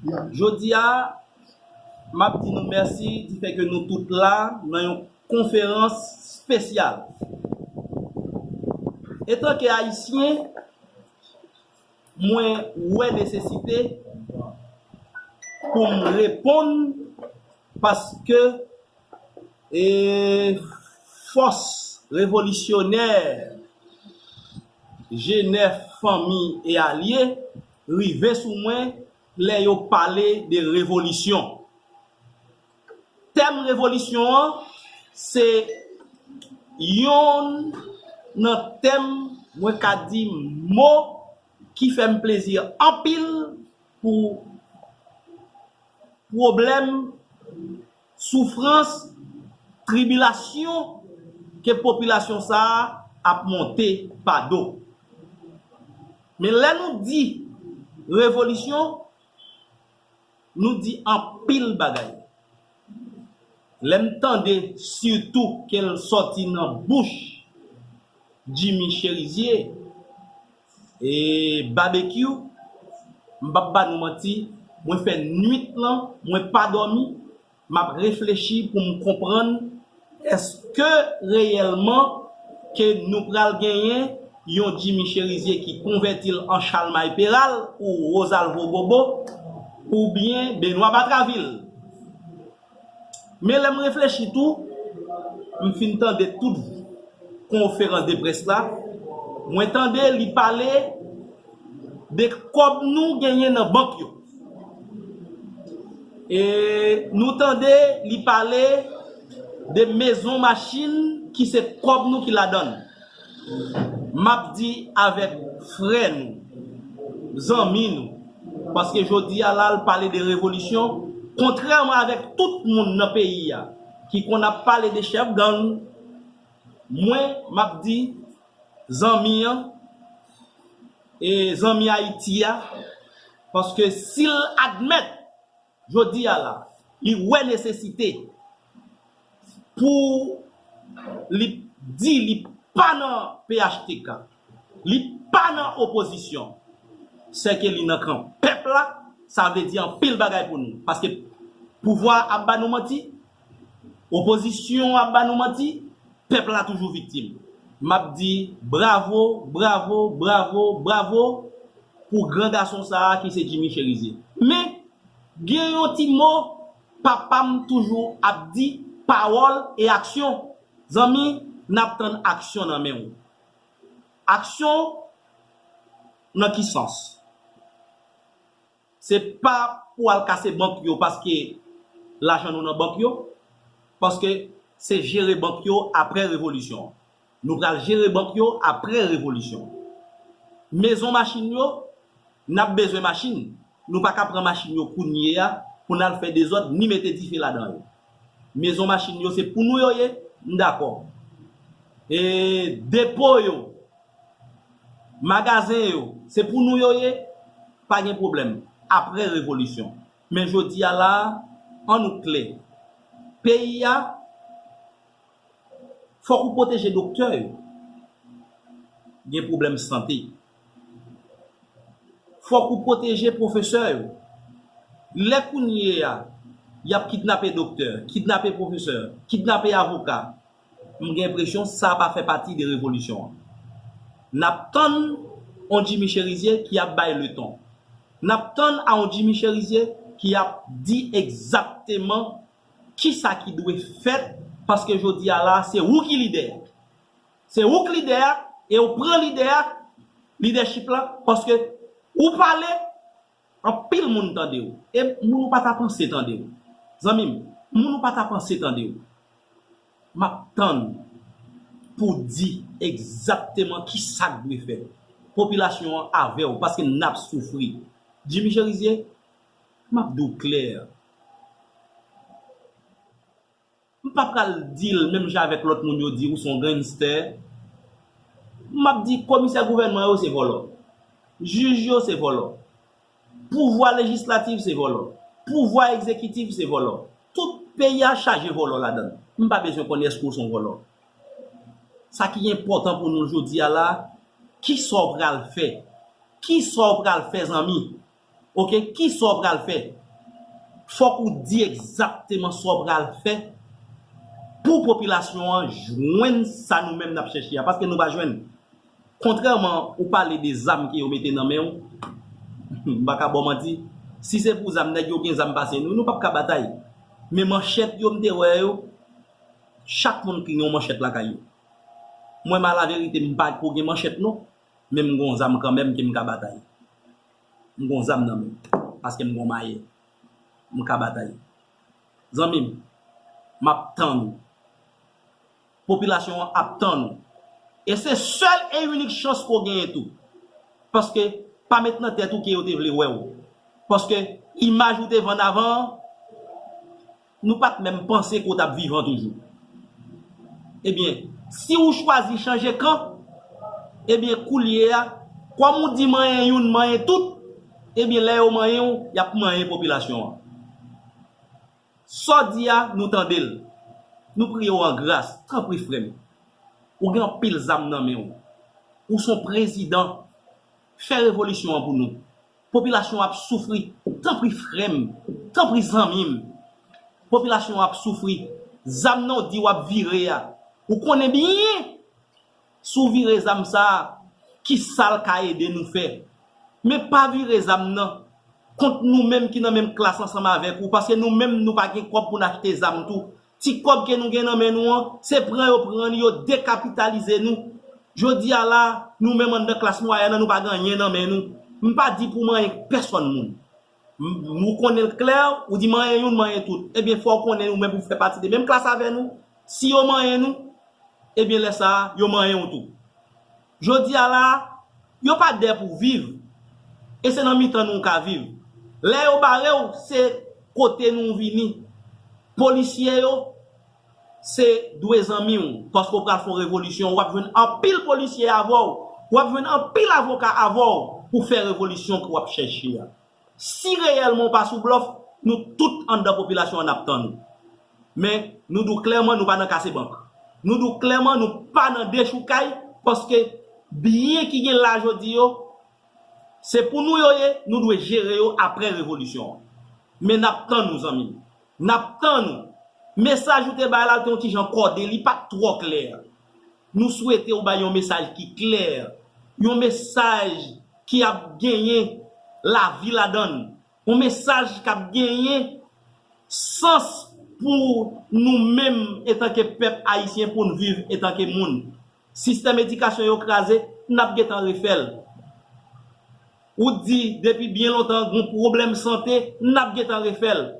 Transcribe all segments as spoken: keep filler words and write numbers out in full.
Jodi a, m ap di nou mèsi di fè ke nou tout la nan yon konferans espesyal. Etanke Ayisyen, mwen wè nesesite pou m reponn paske e fòs revolisyonè G nèf, Fanmi e Alye rive sou mwen lè yo pale de revolisyon. Tèm revolisyon an se yonn nan tèm, mwen ka di, mo ki fè m plezi anpil pou pwoblèm, soufrans, tribilasyon ke popilasyon sa a ap monte pa do. Men lè nou di revolisyon, nou di anpil bagay. Lè m tande sitou ke l sòti nan bouch Jimmy Chérizier e Babekyou, m p ap ba nou manti, mwen fè nwit lan, mwen pa dòmi, m ap reflechi pou m konprann èske reyèlman ke nou pral genyen yon Jimmy Chérizier ki konvèti l an Chalmay Peral ou Rosalvo Bobo oubyen Benoît Batraville. Men lè m reflechi tou, m fin tande tout konferans de près la, mwen tande li pale de kòb nou genyen nan bank yo. E nou tande li pale de mezon machin ki se kòb nou ki ladan l. M ap di avèk frè nou, zanmi nou, paske jodi a la, l pale de revolisyon, kontrèman avèk tout moun nan peyi a ki konn ap pale de chèf gang, mwen, m ap di zanmi an, e zanmi Ayiti a, paske si l admèt jodi a la, li wè nesesite pou li di li pa nan P H T K, li pa nan opozisyon, sèke li nan kan pèp la, sa vle di anpil bagay pou nou. Paske pouvwa ap ba nou manti, opozisyon ap ba nou manti, pèp la toujou viktim. M ap di bravo, bravo, bravo, bravo pou gran gason sa a ki se Jimmy Chérizier. Men, gen yon ti mo papa m toujou ap di, pawòl e aksyon. Zanmi, n ap tann aksyon nan men w. Aksyon nan ki sans? Se pa pou al kase bank yo paske lajan nou nan bank yo, paske se jere bank yo apre revolisyon an. Nou pral jere bank yo apre revolisyon. Mezon machin yo, n ap bezwen machin. Nou pa ka pran machin yo kounye a pou n al fè dezòd ni mete dife ladan yo. Mezon machin yo se pou nou yo ye, m dakò. E depo yo, magazen yo, se pou nou yo ye, pa gen pwoblèm. Apre revolisyon. Men jodi a la, an nou klè. Peyi a, fòk ou pwoteje doktè yo. Gen pwoblèm sante. Fòk ou pwoteje pwofesè yo. Lè kounye a, y ap kidnape doktè, kidnape pwofesè, kidnape avoka, m gen enpresyon sa pa fè pati de revolisyon an. N ap tann on Jimmy Chérizier ki ap bay leton. N ap tann a on Jimmy Chérizier ki ap di egzakteman kisa ki dwe fèt, paske jodi a la, se ou ki lidè a. Se ou k lidè a, e ou pran lidè a, lidèchip la, paske ou pale, anpil moun tande w. E moun ou pa ta panse tande w. Zanmi m, moun ou pa ta panse tande w. M ap tann pou w di egzakteman kisa k dwe fèt. Popilasyon an avè w, paske n ap soufri. Jimmy Chérizier, m ap di w klè. M pa pral di l menm jan avèk lòt moun yo di ou se yon gangstè. M ap di komisè gouvènman yo se vòlò. Jij yo se vòlò. Pouvwa lejislatif se vòlò. Pouvwa egzekitif se vòlò. Tout peyi a chaje vòlò ladan l. M pa bezwen konnen èske w se yon vòlò. Sa ki enpòtan pou nou jodi a la, kisa w pral fè? Kisa w pral fè, zanmi? Oke, kisa w pral fè? Fòk ou di egzakteman sa w pral fè pou popilasyon an jwenn sa nou menm n ap chèche a, paske nou pa jwenn. Kontrèman, ou pale de zam ke yo mete nan men w, m pa ka ba w manti, si se pou zam, nèg yo gen zam pase nou, nou p ap ka batay. Men manchèt yo, m te wè yo, chak moun ki gen yon manchèt lakay yo. Mwen, m alaverite, m pa ko gen manchèt non, men m gen yon zam kanmenm ke m ka batay. M gen yon zam nan men m, paske m gen yon mayè. M ka batay. Zanmi m, m ap tann ou. Popilasyon an ap tann ou. E se sèl e inik chans ke w genyen tou. Paske pa met nan tèt ou ke yo te vle wè w. Paske imaj ou te vann avan an, nou pa t menm panse ke w t ap vivan toujou. Ebyen, si ou chwazi chanje kan, ebyen, koulye a, kòm ou di manyen youn, manyen tout, ebyen, lè yo manyen w, y ap manyen popilasyon an. Sa w di a, nou tande l. Nou priye w an gras, tanpri frè m. Ou gen anpil zam nan men w. Ou se yon prezidan. Fè revolisyon an pou nou. Popilasyon an ap soufri. Tanpri frè m, tanpri zanmi m. Popilasyon an ap soufri. Zam nan w di w ap vire a, ou konnen byen si w vire zam sa a, kisa l ka ede nou fè. Men pa vire zam nan kont nou menm ki nan menm klas ansanm avèk ou, paske nou menm nou pa gen kòb pou n achte zam tou. Ti kòb ke nou gen nan men nou an, se pran yo pran li, yo dekapitalize nou. Jodi a la, nou menm anndan klas mwayèn nan, nou pa gen anyen nan men nou. M pa di pou manyen pèsòn moun. M, ou konnen l klè, ou di manyen youn, manyen tout. Ebyen, fò w konnen ou menm pou fè pati de menm klas avè nou. Si yo manyen nou, ebyen, lè sa a, yo manyen w tou. Jodi a la, yo pa dèyè pou viv. E se nan mitan nou w ka viv. Lè yo bare w, se kote nou w vini. Polisye yo, se dwe zanmi w, paske w pral fè yon revolisyon, w ap jwenn anpil polisye avè w, w ap jwenn anpil avoka avè w pou fè revolisyon ke w ap chèche a. Si reyèlman w pa sou blòf, nou tout anndan popilasyon an n ap tann ou. Men, nou di w klèman, nou pa nan kase bank. Nou di w klèman, nou pa nan dechoukay, paske byen ki gen la jodi yo, se pou nou yo ye, nou dwe jere yo apre revolisyon an. Men n ap tann ou, zanmi m. N ap tann ou. Mesaj ou te bay la, l te yon ti jan kòde, li pa t twò klè. Nou swete w bay yon mesaj ki klè, yon mesaj ki ap genyen lavi ladan l, yon mesaj k ap genyen sans pou nou menm antanke pèp ayisyen, pou n viv antanke moun. Sistèm edikasyon yo kraze, n ap gentan refè l. Ou di depi byen lontan gon pwoblèm sante, n ap gentan refè l.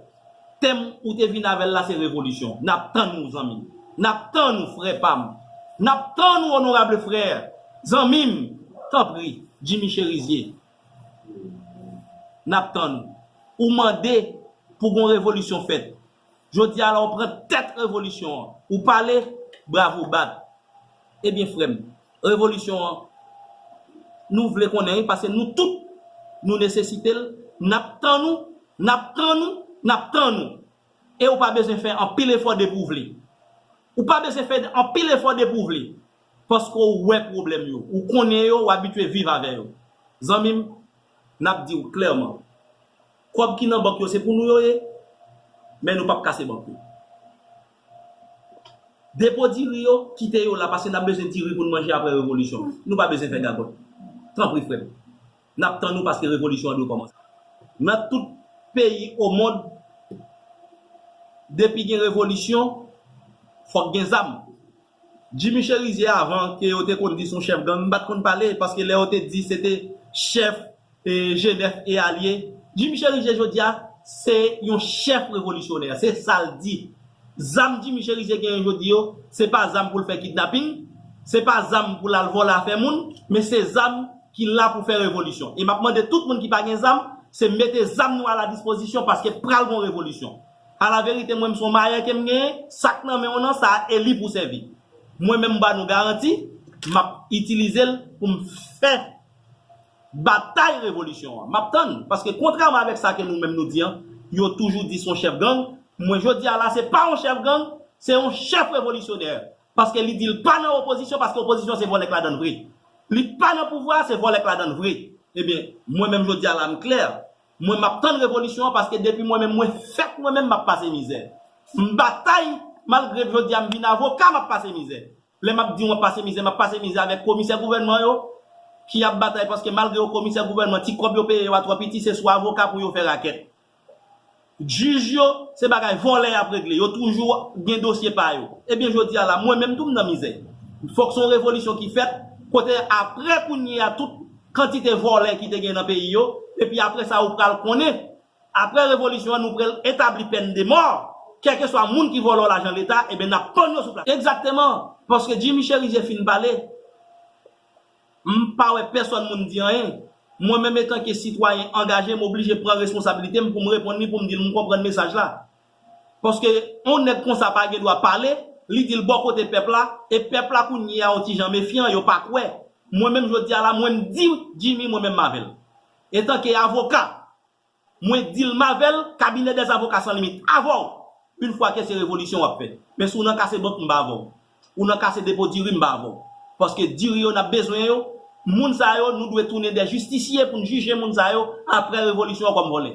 Tèm ou te vin avè l la se revolisyon. N ap tann ou, zanmi m. N ap tann ou, frè pa m. N ap tann ou, onorab frè. Zanmi m, tanpri, Jimmy Chérizier. N ap tann ou. Ou mande pou gon revolisyon fèt. Jodi a la, ou pran tèt revolisyon an. Ou pale, bravo bat. Ebyen, frè m, revolisyon an, nou vle konnen, wi, paske nou tout, nou nesesite l. N ap tann ou, n ap tann ou, n ap tann ou. E ou pa bezwen fè anpil efò depi w vle. Ou pa bezwen fè anpil efò depi w vle. Paske w wè pwoblèm yo. Ou konnen yo, w abitye viv avè yo. Zanmi m, n ap di w klèman, kòb ki nan bank yo, se pou nou yo ye, men nou p ap kase bank yo. Depo diri yo, kite yo la, paske n ap bezwen diri pou n manje apre revolisyon. Nou pa bezwen fè gagòt. Tanpri, frè m. N ap tann nou paske revolisyon an dwe kòmanse. Nan tout peyi o mond, depi gen revolisyon, fòk gen zam. Jimmy Chérizier, avan ke yo te konn di se yon chèf gang, m pa t konn pale, paske lè yo te di se te chèf e, G nèf e alye. Jimmy Chérizier jodi a, se yon chèf revolisyonè. Se sa l di. Zam Jimmy Chérizier genyen jodi yo, se pa zam pou l fè kidnaping, se pa zam pou l al vòlè afè moun, men se zam ki la pou fè revolisyon. E m ap mande tout moun ki pa gen zam, se mete zam nou a la dispozisyon paske pral gon revolisyon. A la verite, mwen, m se yon mayè ke m genyen, sa k nan men w nan, sa e li pou sèvi. Mwen menm, m ba nou garanti, m ap itilize l pou m fè batay revolisyon an. M ap tann, paske kontrèman avèk sa ke nou menm nou di an, yo toujou di se yon chèf gang. Mwen, jodi a la, se pa yon chèf gang, se yon chèf revolisyonè. Paske li di l pa nan opozisyon, paske opozisyon se vòlè k ladan l vre. Li pa nan pouvwa, se vòlè k ladan l vre. Ebyen, mwen menm, jodi a la, m klè. Mwen m ap tann revolisyon an paske depi mwen menm mwen fèt mwen menm m ap pase mizè. M batay malgre jodi a m vin avoka m ap pase mizè. Lè m ap di w m ap pase mizè, m ap pase mizè avèk komisè gouvènman yo ki ap batay paske malgre yo komisè gouvènman ti kòb yo peye yo a twò piti se sou avoka pou yo fè rakèt. Jij yo, se bagay vòlè y ap regle. Yo toujou gen dosye pa yo. Ebyen jodi a la, mwen menm tou m nan mizè. Fòk se yon revolisyon ki fèt, kote apre kounye a tout kantite vòlè ki te gen nan peyi yo, epi apre sa ou pral konnen, apre revolisyon an nou pral etabli pèn de mò, kèlkeswa moun ki vòlè w lajan leta, ebyen n ap pann yo sou plas. Egzakteman, paske Jimmy Chérizier fin pale, m pa wè pèsòn moun di anyen. Mwen menm etanke sitwayen angaje, m oblije pran responsabilite m pou m reponn li pou m di l m konprann mesaj la. Paske yon nèg konsa pa gen dwa pale, li di l bò kote pèp la, e pèp la kounye a yon ti jan mefyan, yo pa kwè. Mwen menm jodi a la, mwen m di Jimmy mwen menm m avè l. Etanke avoka, mwen di l m avè l, kabinè dèzavoka san limit avè w, yon fwa ke se revolisyon w ap fè. Men si w nan kase bank m pa avè w. Ou nan kase depo diri m pa avè w. Paske diri yo n ap bezwen yo, moun sa yo nou dwe tounen de jistisye pou n jije moun sa yo apre revolisyon an kòm vòlè.